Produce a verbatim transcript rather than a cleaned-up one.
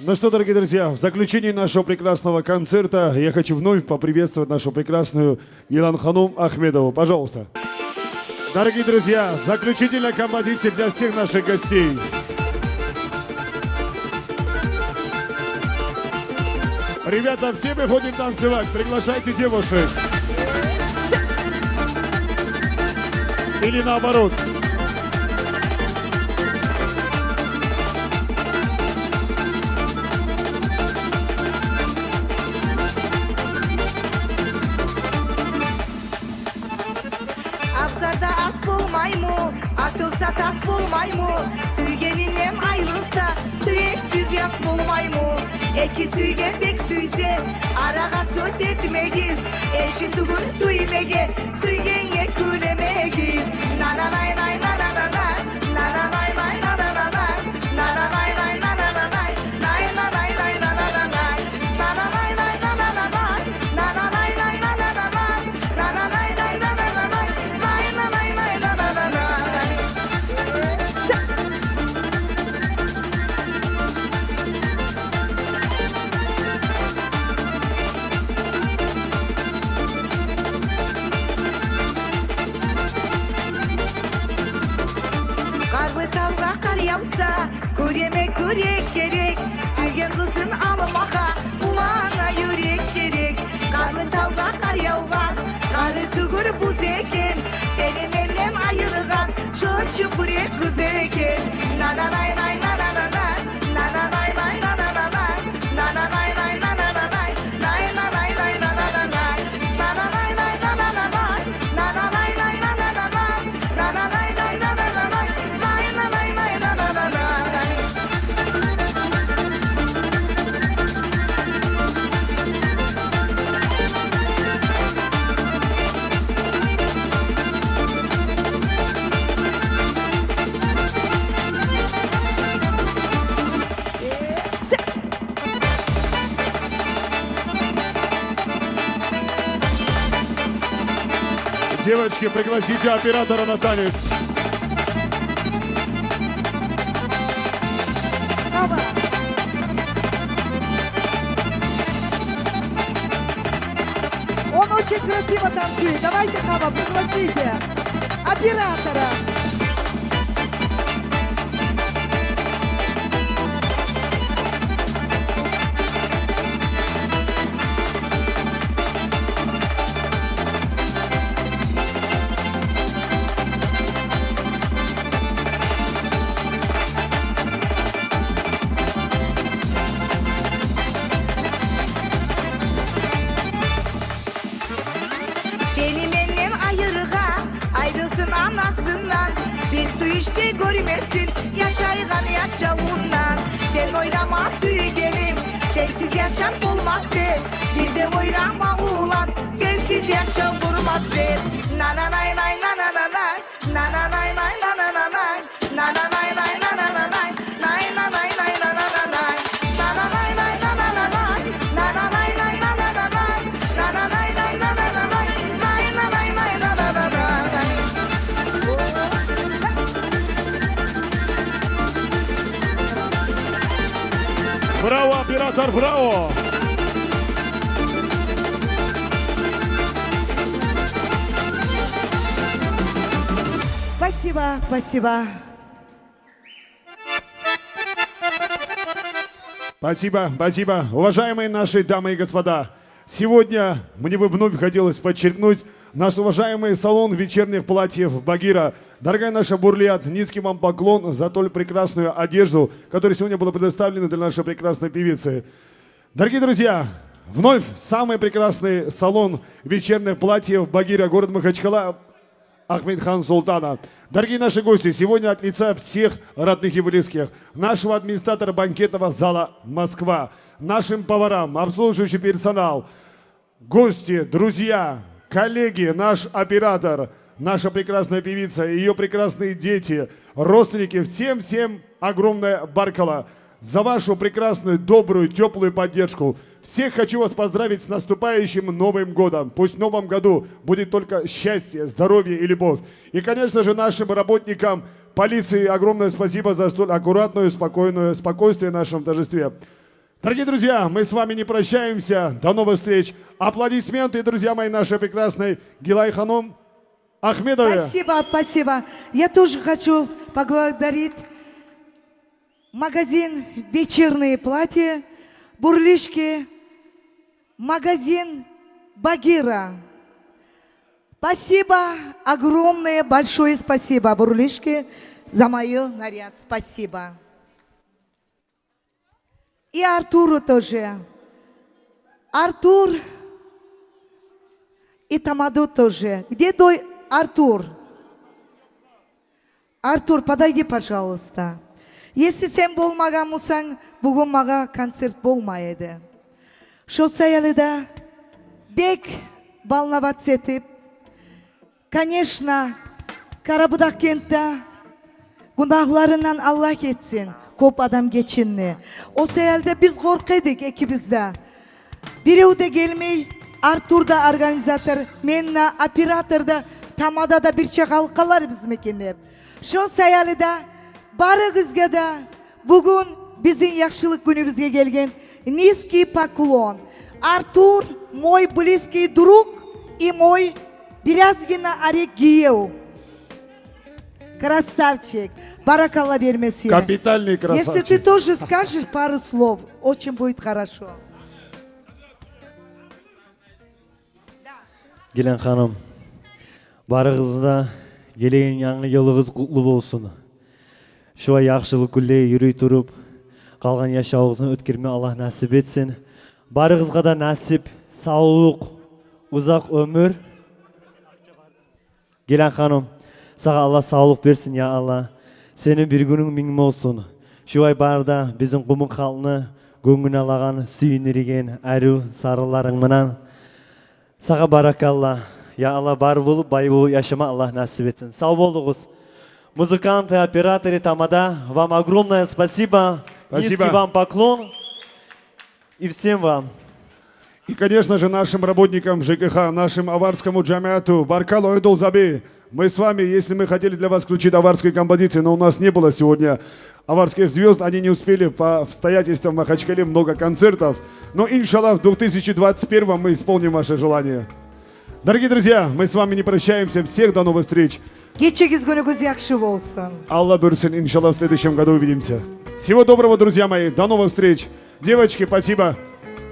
Ну что, дорогие друзья, в заключении нашего прекрасного концерта я хочу вновь поприветствовать нашу прекрасную Иланханум Ахмедову. Пожалуйста. Дорогие друзья, заключительная композиция для всех наших гостей. Ребята, все выходим танцевать. Приглашайте девушек. Или наоборот. Абзарда ас болмаймы, атылса тас болмаймы? Сюйгенинден айрылса, сюексиз яс болмаймы? Эки сюйген бек сюйсе, арагъа сёз этмегиз. Эрши тюгюл сюймеге, сюйгенге кюлемегиз. Нананай, най, нанананай, нананай, най, нанананай. Къарлы тавгъа къар явса, кюреме кюрек герек. Сюйген къызын алмагъа улана юрек герек. Къарлы тавгъа къар явгъан, къары тюгюл буз экен. Сени менден айыргъан чыгъып чюпюрек къыз экен. Нананай, най, нанананай, нананай, най, нанананай. Девочки, пригласите оператора на танец. Опа. Он очень красиво танцует. Давайте, Хава, пригласите оператора. Сени менден айыргъа, айрылсын анасындан. Бир сююнч де гёрмесин яшайгъан яшавундан. Сен ойлама, сюйгеним, сенсиз яшап болмас деп. Бир де ойлама, улан, сенсиз яшав къурмас деп. Нананай, най, нанананай. Нананай, най, нанананай. Нананай, най, нанананай. Най, нанай, най, нанананай. Нананай, най, нанананай. Нананай, най, нанананай. Нананай, най, нанананай. Най, нанай, най, нанананай. Браво, оператор, браво! Спасибо, спасибо. Спасибо, спасибо. Уважаемые наши дамы и господа, сегодня мне бы вновь хотелось подчеркнуть наш уважаемый салон вечерних платьев «Багира». Дорогая наша Бурлият, низкий вам поклон за столь прекрасную одежду, которая сегодня была предоставлена для нашей прекрасной певицы. Дорогие друзья, вновь самый прекрасный салон вечерних платьев «Багира», город Махачкала, Ахмедхан Султана. Дорогие наши гости, сегодня от лица всех родных и близких, нашего администратора банкетного зала «Москва», нашим поварам, обслуживающий персонал, гости, друзья, коллеги, наш оператор, наша прекрасная певица, её прекрасные дети, родственники, всем-всем огромное баркалла за вашу прекрасную, добрую, тёплую поддержку. Всех хочу вас поздравить с наступающим Новым годом. Пусть в новом году будет только счастье, здоровье и любовь. И, конечно же, нашим работникам полиции огромное спасибо за столь аккуратную, спокойную, спокойствие в нашем торжестве. Дорогие друзья, мы с вами не прощаемся. До новых встреч. Аплодисменты, друзья мои, нашей прекрасной Гилай-ханум Ахмедовой. Спасибо, спасибо. Я тоже хочу поблагодарить магазин «Вечернее платье», Бурлишки, магазин «Багира». Спасибо, огромное, большое спасибо, Бурлишки, за моё наряд. Спасибо. И Артуру тоже. Артур и тамаду тоже. Где твой Артур? Артур, подойди, пожалуйста. Если сен болмагъан бусанг, бугюн магъа концерт болмай эди. Шо саялы да бек волноваться этип, конечно, Къарабудагъгентде гюнагьларындан Аллагь этсин, кёп адам гечинди. О саялы да биз къоркъа эдик экибиз де. Бирев де гелмей, Артур да организатор, мен де оператор да, тамада да бирче къалып къаларбызмы экен деп. Шо саялы да барыгъызгъа да бугюн бизин яхшылыкъ гюнюбюзге гелген низкий поклон. Артур — мой близкий друг и мой биразгъына арек гиев. Красавчик. Баракалла берме сюе. Капитальный красавчик. Если ты тоже скажешь пару слов, очень будет хорошо. Гилен ханум, барыгъызны да гелеген янгы йылыгъыз къутлу болсун. Шулай яхшылыкъ гюнлеге юрюй туруп, къалгъан яшавугъузну оьтгерме Аллагь насип этсин. Барыгъызгъа да насип савлукъ, узакъ оьмюр. Гилен ханум, сагъа Аллагь савлукъ берсин, я Аллагь. Сени бир гюнюнг минг болсун. Шулай бары да бизин къумукъ халкъны гёнгюн алагъан, сююндюрген арив сарынларынг булан. Сагъа баракалла. Я Аллагь, бар болуп, бай болуп яшама Аллагь насип этсин. Сав болугъуз. Музыканты, операторы тамада, вам огромное спасибо. Спасибо. Низкий вам поклон. И всем вам. И, конечно же, нашим работникам Ж К Х, нашим аварскому джамиату, баркалла, Ойдул Заби. Мы с вами, если мы хотели для вас включить аварские композиции, но у нас не было сегодня аварских звёзд, они не успели по обстоятельствам в Махачкале, много концертов. Но, иншаллах, в две тысячи двадцать первом мы исполним ваше желание. Дорогие друзья, мы с вами не прощаемся. Всех до новых встреч. Гечегиз, гюнюгюз яхшы болсун. Алла буюрса, иншаллах, в следующем году увидимся. Всего доброго, друзья мои. До новых встреч. Девочки, спасибо.